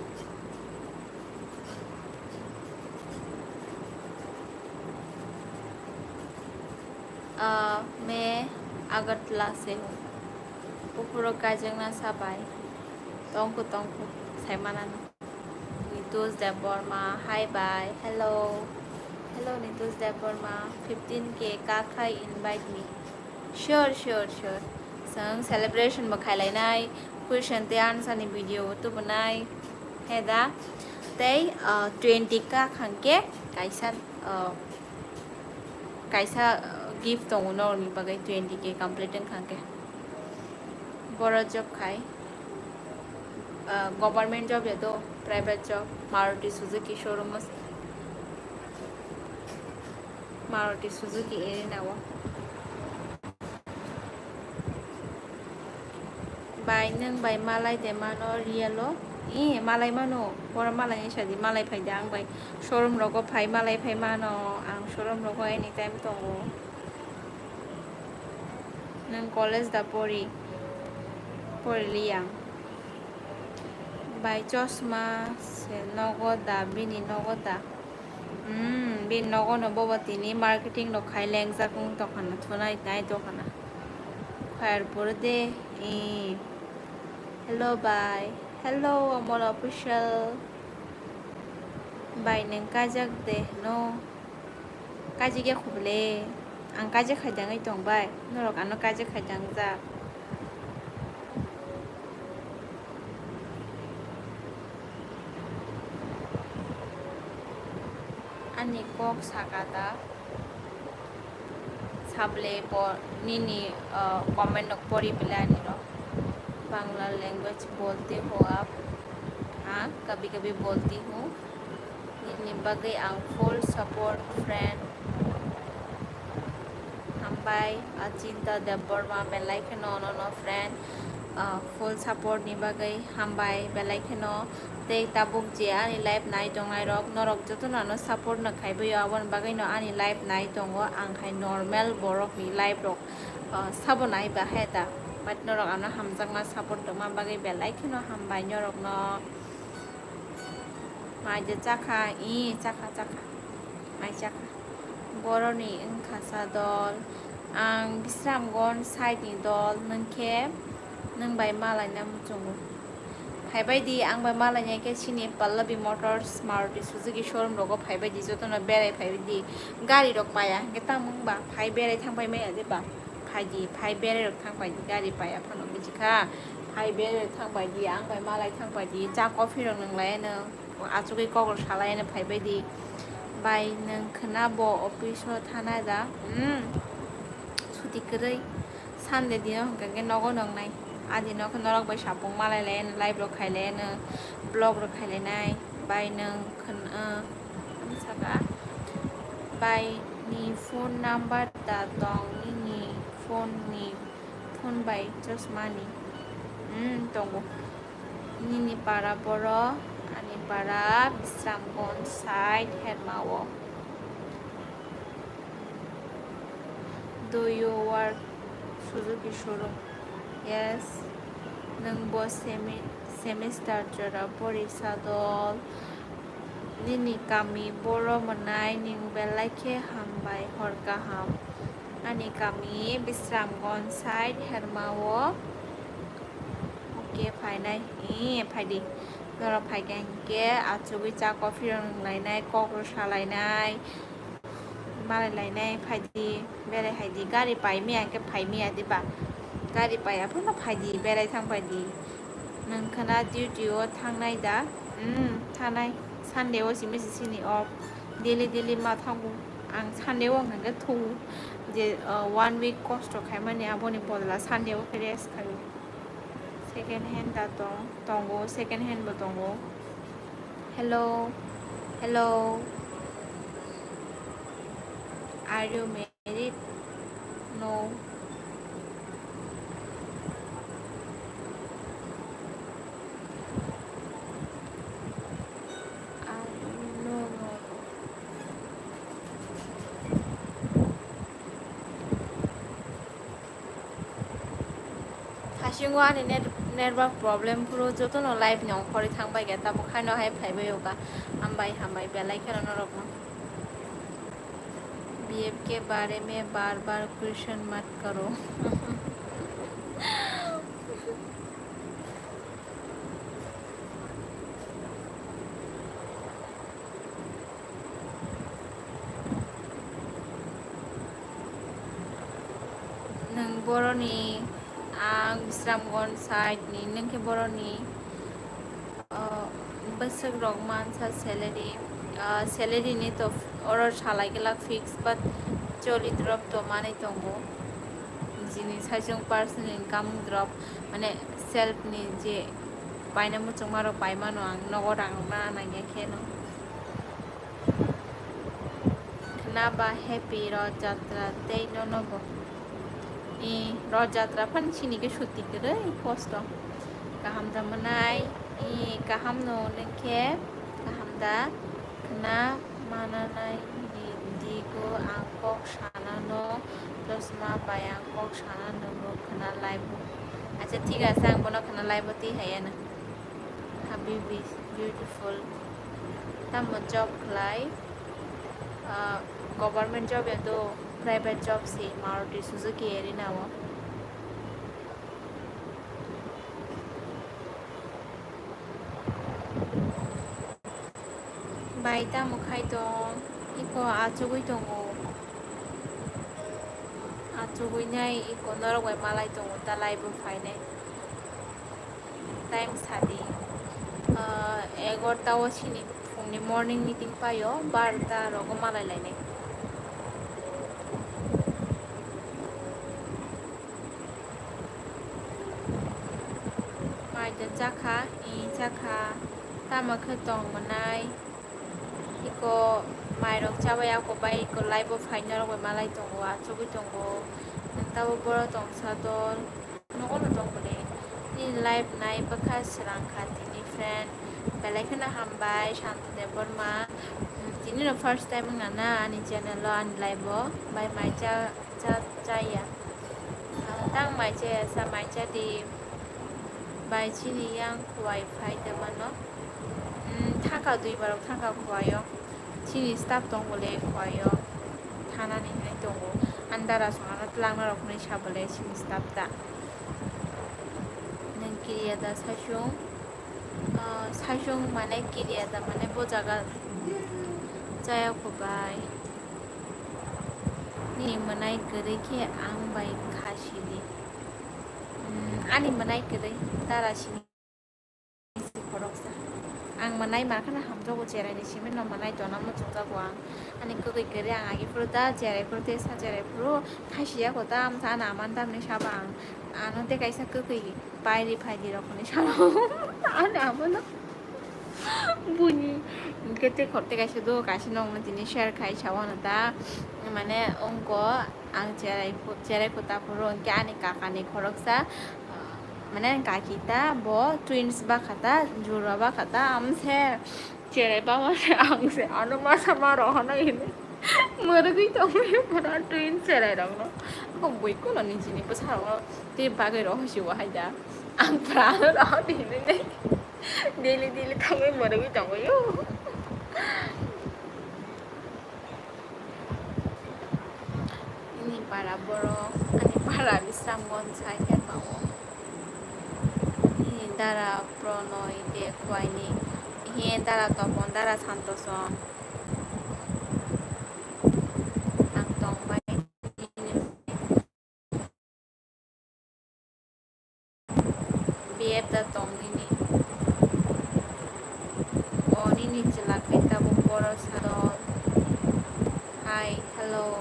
Ah, me Agartala se ho. Buphuru kaijakna sabai. Tongkhu tongkhu saimanani. Nitush Debbarma, hi bye, hello. Hello Nitush Debbarma, fifteen K kakhai invite me. Sure, sure, sure. Chwng celebration bo khailainai, question tei answer ni video bo tubunai. He da? Tei, uh, twenty kakhang khe kaisa, uh, kaisa, uh, gift tongo norokni bagwi twenty K complete wngkha khe. Boro job khai. Ah, government job ya do, private job, Maruti Suzuki showroom o, Maruti Suzuki Erina o. Bai, nwng bai malai de mano real o? I malai mano, pora malai ni sadi malai phai de ang bai. Showroom rogo phai malai phai mano, ang showroom rogo anytime tongo. Nang college da pori, pori liya. Bai chosma se nogo da, bini nogo da. Hmm, bini nogo no bobo tini marketing rok khai lengjak wng tongkha na, thunai nai tongkha na. Khair pore de, eh. Hello bai. Hello Amol Official. Bai nang kajak de no. Kajak ya khubule. Ang kajak khaidangwi tong bai. Norok ano kajak khaidangjak. Ani kok saka da. Sable bo nini, uh, comment no pori bile ani ro. Bangla language bolte ho aap, हाँ, कभी कभी बोलती हूँ. Nini bagwi ang full support, friend. Hambai, Achinta Debbarma, belai kheno no, no, friend. Ah, full support ni bagwi hambai, belai kheno. Tei tabuk je ani live nai tongnai rok, norok joto no ano support no khaibai o, aboni bagwi no ani live nai tongo. Ang hai normal borok ni live rok, ah, sabo nai ba hai da. But norok ano hamjakma support tongma bagwi belai kheno hambai norok no. Mai je chakha, i chakha, chakha. Mai chakha. Boroni wngkha sa dol. Ang Bisramganj side ni dol, nwng khe nwng bai malaina muchungo. Phaibai di, ang bai malaina khe chini Pallavi Motors, Maruti Suzuki showroom rogo phaibai di, jotono berai phaibai di. Gari rok paya hwnkhe tamo wngba, phai berai thang pai maya de ba. Phai di, phai berai rok thang pai di, gari paya phano buji kha. Phai berai rok thang pai di, ang bai malai thang pai di, cha coffee rok nwng lai no. Achugwi kok rok salai no phaibai di. Bai nwng khwna bo office o thana da. Hmm. Chuti kwrwi. Sunday dino hwnkhe nogo nongnai. A dino khe norok bai sapung malai lai no, live rok khai lai no, vlog rok khai lai nai. Bai nwng khwna, ah, ano saka. Bai ni phone number da tong nini phone ni, phone bai chosma ni. Hmm, tongo. Nini para boro, ani para Bisramganj side Hermao. Do you work Suzuki showroom? Yes. Nwng bo semi-, semester jora porisa dol. Nini kami boro mwnai, nwng belai khe hambai, hor kaham. Ani kami Bisramganj side Hermao. Okay, phainai. Ee, phaidi. Norok phaikha hinkhe achugwi cha coffee rok nwng lainai, kok rok salainai, malai lainai, phaidi, berai haidi. Gari pai maya hinkhe phai maya diba? Gari pai aphano phaidi, berai thang phaidi. Nwng khwna duty o thangnai da? Hmm, thanai. Sunday o simi se chini off. Daily daily ma thango. Ang Sunday o wngkha khe thungo. Je, uh, one week kosto khaimani aboni bodol Sunday o khe rest khaio. Second hand da tong, tongo, second hand bo tongo. Hello, hello. Are you married? No. Are you, no, no, no. Hasingo ani net, network problem phuru jotono live ni ongkhorwi thangbai khe, tabuk haino hai phaibai o kha. Hambai, hambai, belai kheno norokno. BF के बारे में बार बार क्वेश्चन मत करो। Nwng boroni, ang Bisramganj side ni, nwng khe boroni, uh, bwswk rok mansa salary, uh, salary ni to oro salai glak fix, but choli drop to manwi tongo. Jini saichung personal income drop, mane self ni je paina muchungma rok pai mano, ang nogo rang rok na nangya khe no. Khna ba happy Rath Jatra tei nono bo. I Rath Jatra phan sini khe suti kwrwi kosto. Kaham da mwnai, Kaham no nung khe kaham da? Khna mananai ni digo ang kok sanano, chosma bai ang kok sana nungo khna live o. Acha thik ase, ang bono khna live o twi hai ano. Habibi beautiful. Tamo job khlai? Ah, government job ya do, private job si Maruti Suzuki Erina o. Bai tamo khai tong? Iko achugwi tongo. Achugwi nai iko norok bai malai tongo ta live o phainai. Time sadi, ah, egarta o sini phungni morning meeting paio, barta rogo malai lainai. Mai da chakha, i chakha, tamo khe tong mwnai? Iko mairok chabai ako bai iko live o phai norok bai malai tongo, achugwi tongo. Nung tabo boro tongsa dol, nogo no tong bole. Nini live nai bwkha srang kha tini friend. Belai kheno hambai Shanti Debbarma. Tini no first time wngna na ani channel o, ani live o bai mai cha cha chaya. Tang mai chaya sa mai cha di. Bai chini yang khuai phai de mano. Thangka dui barok thangka khuaio. Chini staff tong bole khuaio. Thanani hinwi tongo. Ani dara songano twlangna rok hinwi sa bole chini staff ta. Nung kiriya da saichung? Ah, saichung mane kiriya da mane bo jaga chaya khubai. Nini mwnai kwrwi khe ang bai kha sidi. Ani mwnai kwrwi dara sini si khoroksa. Ang mwnai ma kheno hamjago, cherai ni simi no mwnai tona muchungjago ang. Ani kwrwi kwrwi ang agi phuru da cherai phuru tei sa cherai phuru khaisiya ko ta amsa ano aman tamni saba ang. Ano tei kaisa kwrwi pai ri phai di rok hinwi sano. Ano abono. Buini hwnkhe tei khorte kaisa do, kaisa nokno tini share khai sa wano ta, mane wngkha ang cherai phu-, cherai phuta phuru hwnkhe ani kakani khoroksa, mane ani kaki ta bo twins bakha ta, jura bakha ta, amse cherai bama se ang se ano masa ma rohorna hini mwrwgwi tongwi pura twins cherai rokno. Ako bui kuno nijini bwsarokno tei bagwi rohor si wahai da, ang pura ano rohor hini. Daily daily thangwi mwrwgwi tongo yo. Nini para borok, ani para Bisramganj hai khe mao. Nini dara Pronoy de khuaini. He dara Topon, dara Santoson. Ang tongbai. B F da tong nini. O nini chwla khe tabuk boro sadol. Hi, hello.